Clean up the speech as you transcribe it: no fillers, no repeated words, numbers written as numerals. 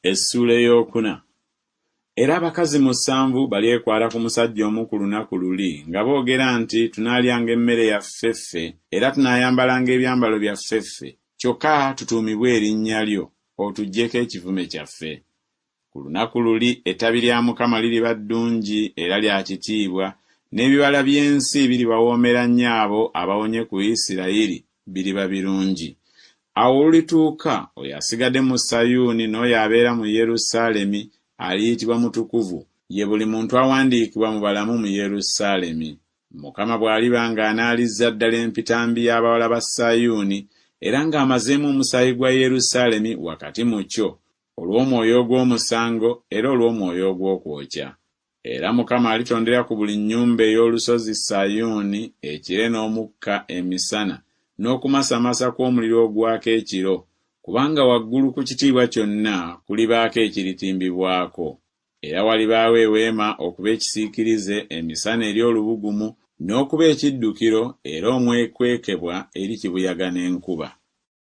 Essuula ey'okuna. Era abakazi musanvu balyekwata ku musajja omu ku lunaku luli, nga boogera nti, Tunaalyanga emmere yaffe ffe, era tunaayambalanga ebyambalo byaffe ffe, kyokka tutuumibwe erinnya lyo, otuggyeko ekivume kyaffe. Ku lunaku luli ettabi lya Mukama liriba ddungi era lya kitiibwa, n'ebibala by'ensi biribawoomera nnyo abo abawonye ku Isirayiri, biriba birungi. Awo olulituuka, oyo asigadde mu Sayuuni n'oyo abeera mu Yerusaalemi aliyitibwa mutukuvu, ye buli muntu awandiikibwa mu balamu mu Yerusaalemi. Mukama bw'aliba ng'anaalizza ddala empitambi y'abawala ba Sayuuni, era ng'amazeemu omusaayi gwa Yerusaalemi wakati mu kyo, olw'omwoyo ogw'omusango era olw'omwoyo ogw'okwokya. Era Mukama alitondera ku buli nnyumba ey'olusozi Sayuuni ekire n'omukka emisana, n'okumasamasa kw'omuliro ogwaka ekiro, kubanga waggulu ku kitiibwa kyonna kulibaako ekiritimbibwako. Era walibaawo eweema okuba ekisiikirize emisana eri olubugumu, n'okuba ekiddukiro era omwekwekebwa eri kibuyaga n'enkuba.